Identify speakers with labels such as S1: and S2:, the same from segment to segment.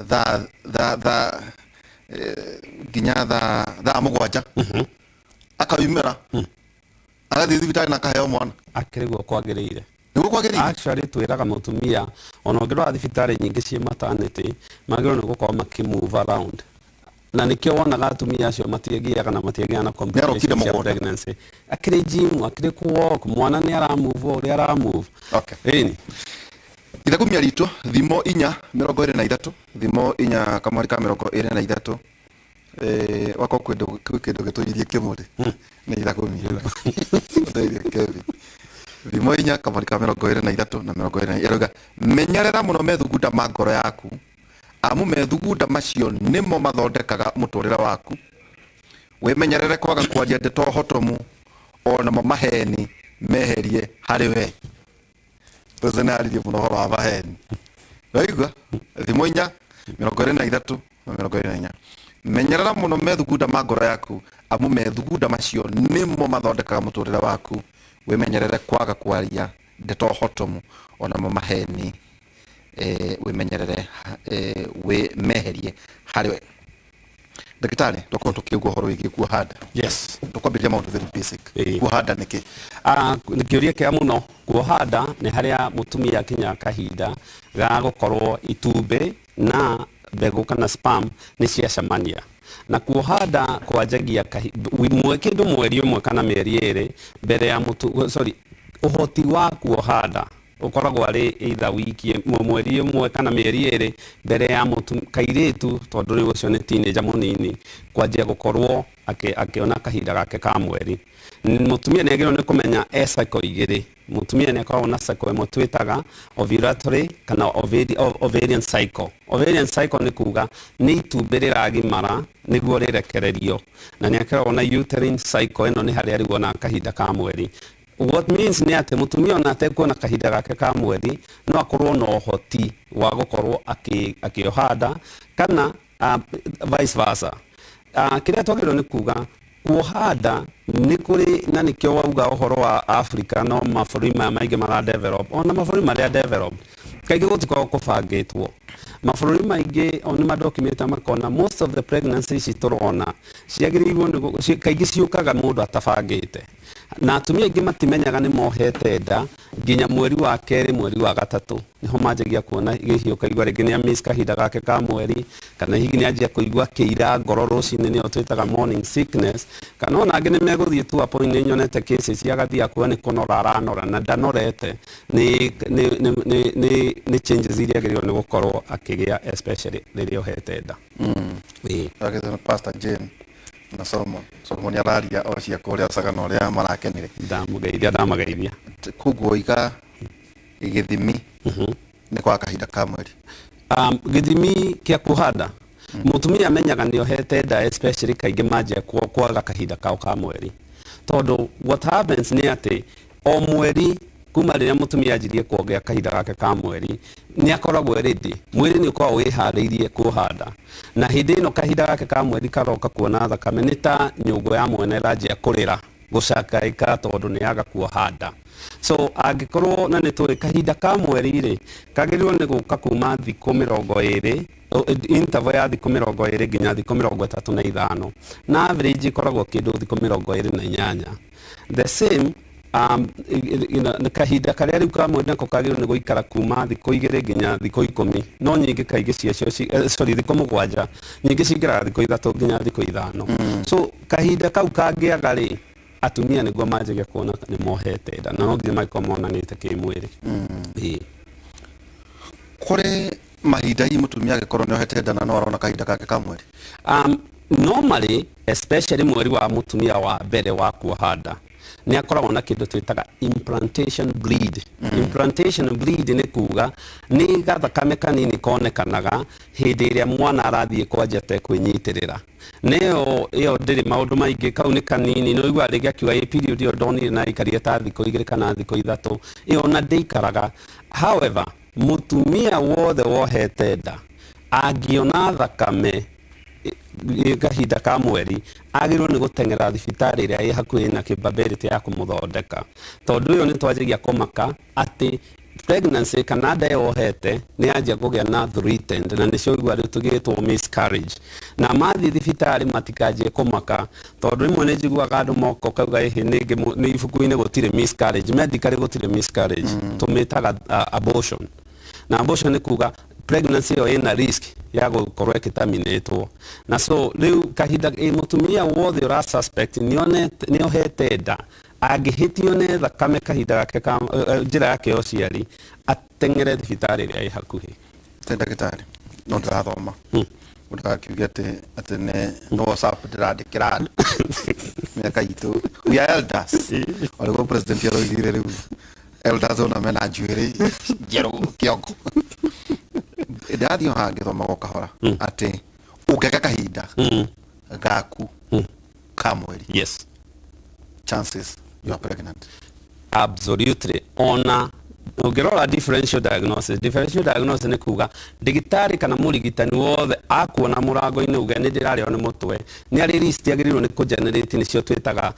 S1: Thaa thaa thaa nginya thaa 7 akaumĩra agathiĩ thibitarĩ na akaheo mwana.
S2: Akĩrĩ guo kwagĩrĩire.
S1: Nĩguo kwagĩrĩire.
S2: Actually twĩraga mũtumia ona ũngĩrora thibitarĩ nyingĩ ciĩ maternity, magĩrĩirwo nĩ gũkorwo makĩ move around, na nĩkĩo wonaga atumia acio matiĩgiaga na matiagĩaga na
S1: Nĩarokire
S2: complications cia
S1: mũgũnda.
S2: pregnancy. Akĩrĩ gym, akĩrĩ kũ walk, mwana nĩ aramove o ũrĩa aramove. Ĩni.
S1: Ithagumia ritũ, Thimo 4:23, Thimo 4:23. Wakorwo kwĩ kĩndũ gĩtũirie kĩmũrĩ nĩ ithagumia. Ũtũirie kĩmũrĩ. Thimo 4:23 na 24 ĩrauga, "Menyerera mũno methugunda ma ngoro yaku, amu methugunda macio nĩmo mathondekaga mũtũrĩre waku. Wĩmenyerere kwaga kwaria ndeto hotomu, o namo maheni meherie harĩ we." President aririe mũno ũhoro wa maheni. Waigua? Thimo 4:23 na 24. Menyerera mũno methugunda ma ngoro yaku, amu methugunda macio nĩmo mathondekaga mũtũrĩre waku. Wĩmenyerere kwaga kwaria ndeto hotomu, o namo maheni wĩmenyerere wĩmeherie harĩ we. Ndagĩtarĩ, twakorwo tũkĩigua ũhoro wĩgiĩ kuoha nda. Tũkwambĩrĩria maũndũ very basic. Kuoha nda nĩ kĩ?
S2: Ah, nĩ kĩũria kĩega mũno. Kuoha nda nĩ harĩa mũtumia akinya kahinda ga gũkorwo itumbĩ na mbegũ kana sperm nĩ ciacemania. Na kuoha nda kwanjagia kĩndũ mweri ũmwe kana mĩeri 2 mbere ya mũtu, sorry, ũhoti wa kuoha nda ũkoragwo arĩ either wiki mweri ũmwe kana mĩeri 2 mbere ya mũtu kairĩtu, tondũ rĩu ũcio nĩ teenager mũnini, kwanjia gũkorwo akĩona kahinda gake ka mweri. Mũtumia nĩ agĩrĩirwo nĩ kũmenya e cycle igĩrĩ. Mũtumia nĩ akoragwo na cycle ĩmwe twĩtaga ovulatory kana ovarian cycle. Ovarian cycle nĩ kuga nĩ itumbĩ rĩragimara nĩguo rĩrekererio, na nĩ akoragwo na uterine cycle, ĩno nĩ harĩa rĩu onaga kahinda ka mweri. What means nĩ atĩ mũtumia ona atekuona kahinda gake ka mweri no akorwo na ũhoti wa gũkorwo akĩoha nda kana vice versa. Kĩrĩa twagĩrĩirwo nĩ kuga, kuoha nda nĩ kũrĩ, na nĩkĩo wauga ũhoro wa Africa, no mabũrũri maya maingĩ mara develop, ona mabũrũri marĩa develop kaingĩ gũtikoragwo kũbangĩtwo. Mabũrũri maingĩ o nĩ madokimĩte makona most of the pregnancies ici tũrona ciagĩrĩirwo nĩ kaingĩ ciũkaga mũndũ atabangĩte, na atumia aingĩ matimenyaga nĩ mohete nda nginya mweri wa kerĩ, mweri wa gatatũ, nĩho manjagia kuona hihi ũkaigua rĩngĩ nĩ miss kahinda gake ka mweri, kana hihi nĩ anjia kũigua kĩira ngoro rũcinĩ, nĩyo twĩtaga morning sickness, kana ona angĩ nĩ megũthiĩ to a point, nĩ nyonete cases agathiĩ akuga nĩ kũnora aranora na ndanorete, nĩ changes iria agĩrĩirwo nĩ gũkorwo akĩgĩa, especially rĩrĩa ũhete nda. Ĩĩ.
S1: Agĩtwo Pastor Jane na Solomon. Solomon araria o cia kũrĩa Sagana ũrĩa marakenire.
S2: Ndamũgeithia, ndamageithia.
S1: Koguo iga gĩthimi nĩ kwa kahinda ka mweri.
S2: Gĩthimi kĩa kuoha nda, mũtumia amenyaga nĩ ohete nda, especially kaingĩ manjia kwaga kahinda kao ka mweri, tondũ what happens nĩ atĩ o mweri kuma rĩrĩa mũtumia anjirie kuongea kahinda gake ka mweri nĩ akoragwo ready, mwĩrĩ nĩ ũkoragwo wĩharĩirie kuoha nda, na hĩndĩ ĩno kahinda gake ka mweri karoka kuona thakame nĩ ta nyũngũ ya mwene ĩranjia kũrĩra, gũcakaĩka, tondũ nĩ yaga kuoha nda. So angĩkorwo na nĩ tũĩ kahinda ka mweri rĩ kagĩrĩirwo nĩ gũka kuma thikũ 20, interval ya thikũ 20 nginya thikũ 35, na average ĩkoragwo kĩndũ thikũ 28. The same nĩ kahinda karĩa rĩu ka mweri nako kagĩrĩirwo nĩ gũikara kuma thikũ 2 nginya thikũ 10, no nyingĩ kaingĩ ciacio sorry, thikũ 7, nyingĩ cingĩraga thikũ 3 nginya thikũ 5. So kahinda kau kangĩaga rĩ, atumia nĩguo manjagia kuona nĩ mohete nda, na no nginya mangĩkorwo monanĩte kĩmwĩrĩ. Ĩĩ.
S1: Kũrĩ mahinda hihi mũtumia angĩkorwo nĩ ohete nda na no arona kahinda gake ka mweri?
S2: Normally, especially mweri wa mũtumia wa mbere wa kuoha nda, nĩ akoragwo na kĩndũ twĩtaga implantation bleed. Implantation bleed nĩ kuga nĩ gathakame kanini konekanaga hĩndĩ ĩrĩa mwana arathiĩ kwanjia tekwĩnyitĩrĩra. Nĩyo ĩyo ndĩrĩ maũndũ maingĩ, kau nĩ kanini, nĩ ũiguaga rĩngĩ akiuga ĩ period ĩyo ndonire na aikarire ta thikũ 2 kana thikũ 3, ĩyo ona ndĩikaraga. However, mũtumia wothe wohete nda angĩona thakame kahinda ka mweri agĩrĩirwo nĩ gũteng'era thibitarĩ ĩrĩa ĩ hakuhĩ na capability ya kũmũthondeka, tondũ ĩyo nĩ twanjagia kũmaka atĩ Pregnancy kana nda yohete nĩ yanjia kũgĩa na threatened, na nĩcio igua rĩu tũgĩtwo miscarriage. Na mathiĩ thibitarĩ matikanjie kũmaka, tondũ rĩmwe nĩ njiguaga andũ moka ũkauga ĩhĩ nĩ ibuku-inĩ gũtirĩ miscarriage, medically gũtirĩ miscarriage. Tũmĩtaga abortion. Na abortion nĩ kuga pregnancy ĩyo ĩna risk ya gũkorwo ĩkĩterminatwo. Na so rĩu kahinda mũtumia wothe ũra suspect nĩohete nda, angĩhĩtio nĩ thakame kahinda gake ka njĩra yake ya ũciari, ateng'ere thibitarĩ ĩrĩa ĩ hakuhĩ.
S1: Te ndagĩtarĩ, no ndĩrathoma ndagakiuge atĩ nĩ no WhatsApp ndĩrandĩkĩra andũ mĩaka itũ. We are elders. Orĩguo president aroigire rĩu elders ona mena njuĩrĩ njerũ kĩongo. Ndĩrathiĩ o haha ngĩthomaga o kahora atĩ ũngĩaga kahinda gaku ka mweri, chances you are pregnant.
S2: Absolutely. Ona ũngĩrora differential diagnosis, differential diagnosis nĩ kuga ndagĩtarĩ kana mũrigitani wothe akuona mũrango-inĩ uge nĩ ndĩrarĩo nĩ mũtwe, nĩ arĩ list agĩrĩirwo nĩ kũgenerate, nĩcio twĩtaga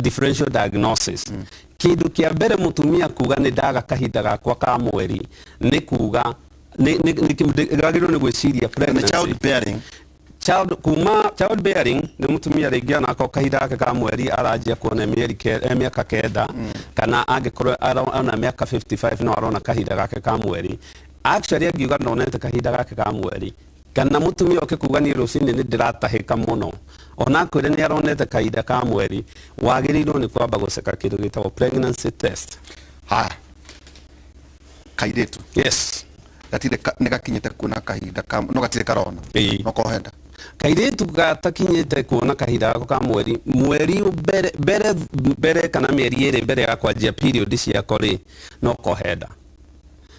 S2: differential diagnosis. Kĩndũ kĩa mbere mũtumia kuga nĩ ndaga kahinda gakwa ka mweri nĩ kuga wagĩrĩirwo nĩ gwĩciria
S1: nĩ
S2: pregnancy.
S1: Child bearing.
S2: Child, kuma child bearing nĩ mũtumia rĩngĩ onako kahinda gake ka mweri aranjia kuona mĩeri mĩaka 9, kana angĩkorwo ona mĩaka 55 no arona kahinda gake ka mweri. Actually angiuga ndonete kahinda gake ka mweri, kana mũtumia oke kuga niĩ rũcinĩ nĩ ndĩratahĩka mũno, ona akwĩre nĩ aronete kahinda ka mweri, wagĩrĩirwo nĩ kwamba gũceka kĩndũ gĩtagwo pregnancy test.
S1: Haya, kairĩtu gatirĩ nĩ gakinyĩte kuona kahinda ka no gatirĩ karona, no kohenda.
S2: Kairĩtu gatakinyĩte kuona kahinda gako ka mweri, mweri mbere mbere mbere kana mĩeri 2 mbere ya kwanjia period ciako rĩ, no kohenda.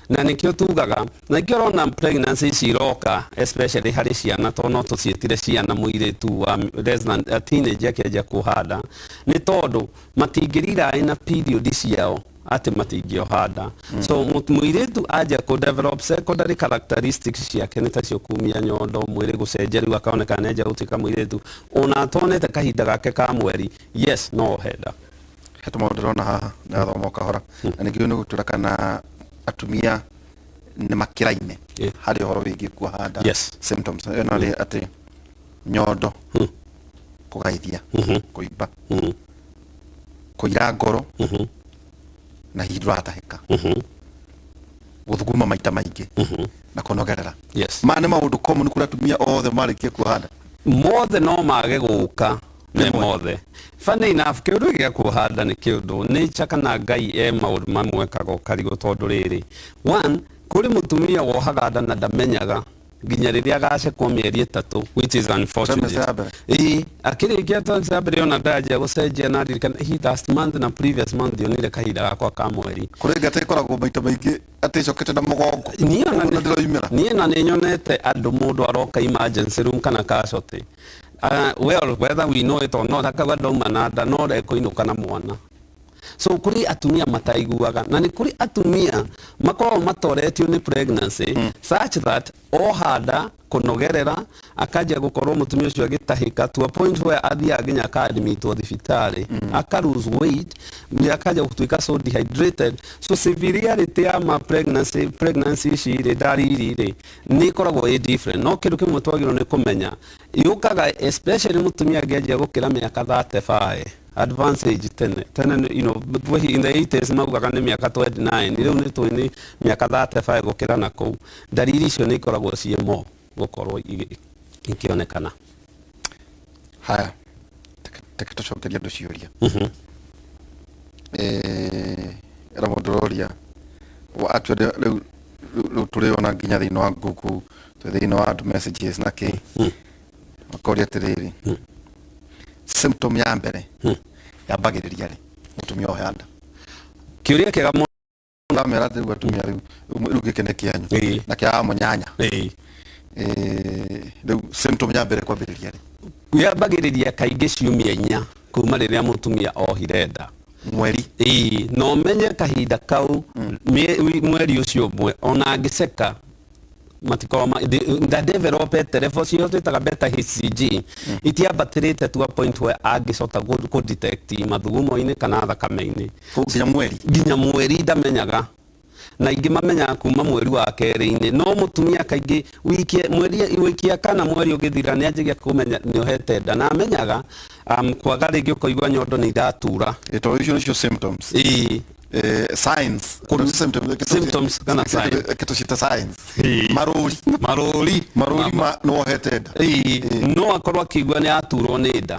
S2: Na nĩkĩo tugaga, na nĩkĩo ũrona pregnancy ici iroka especially harĩ ciana, tondũ no tũciĩtire ciana, mũirĩtu wa less than a teenage akĩanjia kuhanda, nĩ tondũ matingĩriraĩ na period ciao atĩ matingĩoha nda. So mũirĩtu anjia kũ develop secondary characteristics ciake, nĩ tacio kumia nyondo, mwĩrĩ gũcenjia, rĩu akaoneka nĩ anjia gũtuĩka mũirĩtu ona atonete kahinda gake ka mweri, yes, no ohe nda.
S1: He tũmaũndũ ndĩrona haha ndathoma o kahora, na ningĩ nĩ gũtwĩra kana atumia nĩ makĩraine harĩ ũhoro wĩgiĩ kuoha nda. Symptoms ĩyo no atĩ nyondo kũgaithia, kũimba, kũira ngoro, na hihi ndũratahĩka, gũthuguma maita maingĩ na kũnogerera. Maya nĩ maũndũ common kũrĩ atumia othe marĩkia kuoha nda?
S2: Mothe no mage gũka me mothe. Funny enough, kĩũndũ gĩa kuoha nda nĩ kĩũndũ nature kana Ngai e maũndũ mamwe ekaga ũkarigwo, tondũ rĩrĩ, one, kũrĩ mũtumia wohaga nda na ndamenyaga nginya rĩrĩa agacekwo mĩeri 3, which is unfortunate.
S1: Trimester ya mbere.
S2: Ĩĩ, akĩrĩkia trimester ya mbere ona ndanjia gũcenjia na ndirikana hi last month na previous month ndionire kahinda gakwa ka mweri.
S1: Kũrĩ ngata ĩkoragwo maita maingĩ atĩ ĩcokete na mũgongo.
S2: Niĩ ona
S1: Ũguo ndĩroimĩra.
S2: Niĩ na nĩ nyonete andũ mũndũ aroka emergency room kana casualty. Well, whether we know it or not, akauga ndauma na nda no rekũinũka na mwana. So kũrĩ atumia mataiguaga, na nĩ kũrĩ atumia makoragwo matoretio nĩ pregnancy such that oha nda kũnogerera akanjia gũkorwo mũtumia ũcio agĩtahĩka to a point where athiaga nginya akaadmitwo thibitarĩ, aka lose weight, nĩ akanjia gũtuĩka so dehydrated. So severity ya ma pregnancy ici rĩ, ndariri rĩ, nĩ ĩkoragwo ĩ different. No kĩndũ kĩmwe twagĩrĩirwo nĩ kũmenya, yũkaga especially mũtumia angĩanjia gũkĩra mĩaka 35, advance age. Tene tene, in the 80s maugaga nĩ mĩaka 29, rĩu nĩ tũĩ nĩ mĩaka 35 gũkĩra na kũu, ndariri icio nĩ ikoragwo ciĩ mo gũkorwo ikĩonekana.
S1: Haya, teke tũcokerie andũ ciũria. Era mũndũ ũroria, actually rĩu tũrĩ ona nginya thĩinĩ wa Google, twĩ thĩinĩ wa andũ messages na kĩ, makoria atĩrĩrĩ, symptom ya mbere yambagĩrĩria rĩ mũtumia ohe nda?
S2: Kĩũria kĩega mũno.
S1: Ndamera atĩ rĩu atumia rĩu gĩkĩ nĩ kĩanyu na kĩa mũnyanya. Rĩu symptom ya mbere kwambĩrĩria rĩ?
S2: Yambagĩrĩria kaingĩ ciumia 4 kuma rĩrĩa mũtumia ohire nda.
S1: Mweri.
S2: Ĩĩ, na ũmenye kahinda kau mweri ũcio ũmwe ona angĩceka matikorwo nda developete level cio twĩtaga beta HCG itiambatĩrĩte to a point where angĩcota kũ detect mathugumo-inĩ kana thakame-inĩ.
S1: Nginya mweri.
S2: Nginya mweri ndamenyaga. Na aingĩ mamenyaga kuma mweri wa kerĩ-inĩ, no mũtumia kaingĩ wiki, mweri, wiki ya kana mweri ũgĩthira nĩ anjagia kũmenya nĩ ohete nda, na amenyaga kwaga rĩngĩ ũkaigua nyondo nĩ iratura.
S1: Tondũ icio nĩcio symptoms. Signs. Symptoms.
S2: Symptoms kana signs.
S1: Tũcita signs. Marũri.
S2: Marũri.
S1: Marũri ma nĩ wohete nda.
S2: Ĩĩ, no akorwo akĩigua nĩ aturwo nĩ nda.